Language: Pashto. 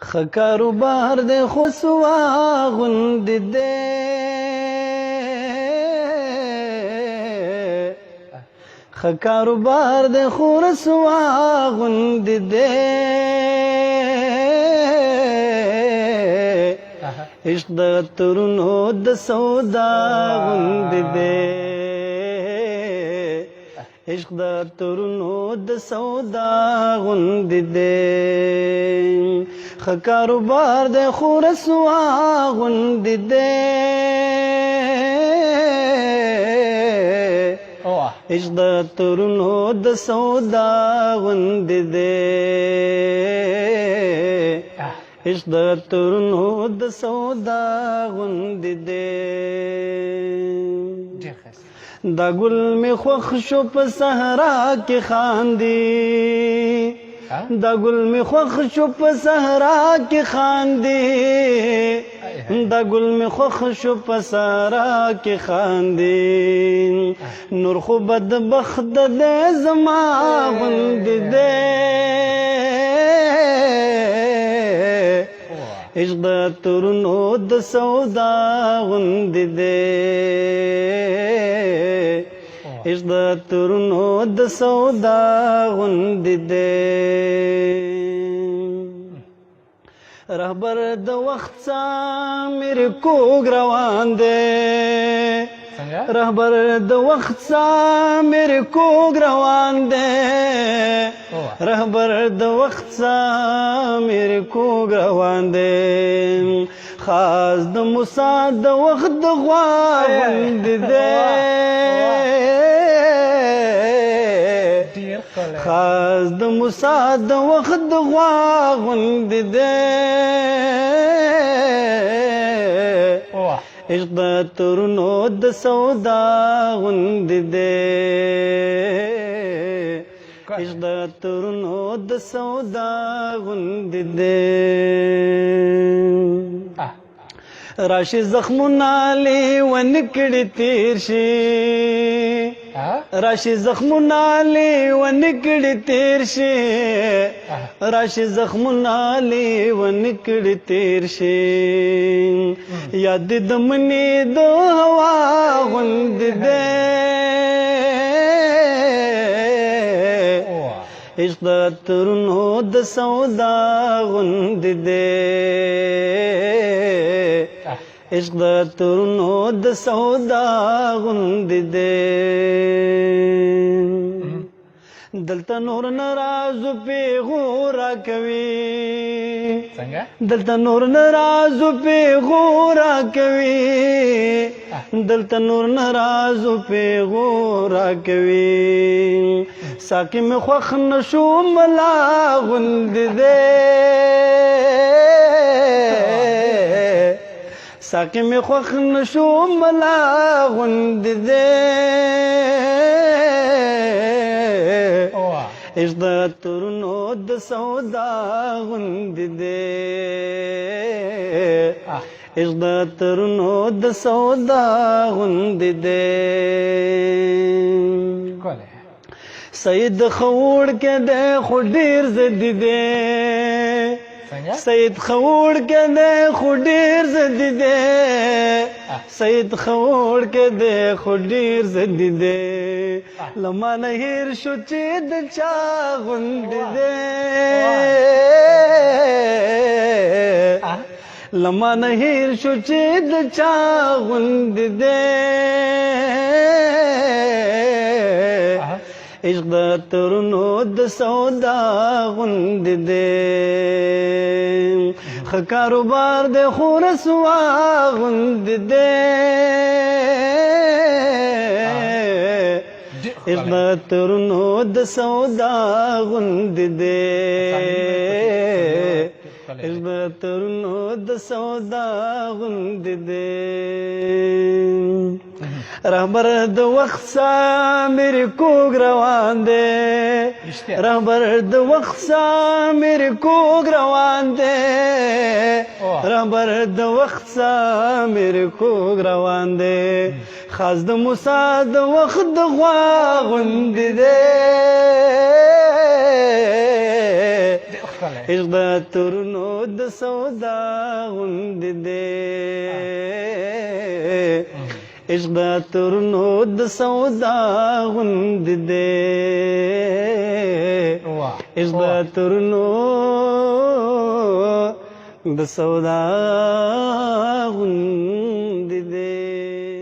ښه کاروبار دی خو سوا غوندې دی. ښه کاروبار دی خو رسوا غوندې دی. عشق د عطرونو د سودا غوندې دی. عشق د عطرونو د سودا غوندې دی. ښه کاروبار دی خو رسوا غوندې دی. عشق د عطرونو د سودا غوندې دی. عشق د عطرونو د سودا غوندې دی. دا ګل می خوښ شو په صحرا کې خاندي. دا ګل می خوښ شو په صحرا کې خاندي. دا ګل می خوښ شو په صحرا کې خاندي. نور خو بدبخت دی زما غوندې دی. عشق د عطرونو د سودا غوندې دی. عشق د عطرونو د سودا غوندې دی. رهبر د وخت سامر کوګ روان دی. رهبر د وخت سامر کوګ روان دی. رهبر د وخت سامر کوګ روان دی. خاص د موسی د وخت د غوا غوندې دی. خاص د موسی د وخت د غوا غوندې دی. عشق د عطرونو د سودا غوندې دی. عشق د عطرونو د سودا غوندې دی. راشي زخمونه لیونکړي تیر شي. راشي زخمونه لیونکړي تیر شي. راشي زخمونه لیونکړي تیر شي. یاد د منی د هوا غوندې دی. عشق د عطرونو د سودا غوندې دی. عشق د عطرونو د سودا غوندې دی. دلته نور ناراضو پیغور راکوي. دلته نور ناراضو پیغور راکوي. دلته نور ناراضو پیغور راکوي. ساقي مې خوښ نشو ملا غوندې دی. ساقي مې خوښ نشو ملا غوندې دی. عشق د عطرونو د سودا غوندې دی. عشق د عطرونو د سودا غوندې دی. سید خوړ کې دی خو ډیر زدي دی. سید خوړ کې دی خو ډیر زدي دی. سید خوړ کې دی خو ډیر زدي دی. لما نه هیر شو چې د چا غوندې دی. لما نه هیر شو چې د چا غوندې دی. عشق د عطرونو د سودا غوندې دی. ښه کاروبار دی خو رسوا غوندې دی. عشق د عطرونو د سودا غوندې دی. عشق د عطرونو د سودا غوندې دی. رهبر د وخت سامر کوګ روان دی. رهبر د وخت سامر کوګ روان دی. رهبر د وخت سامر کوګ روان دی. خاص د موسی د وخت د غوا غوندې دی. عشق د تورونو د سودا غوندې دی، عشق د تورونو د سودا غوندې دی، عشق د تورونو د سودا غوندې دی.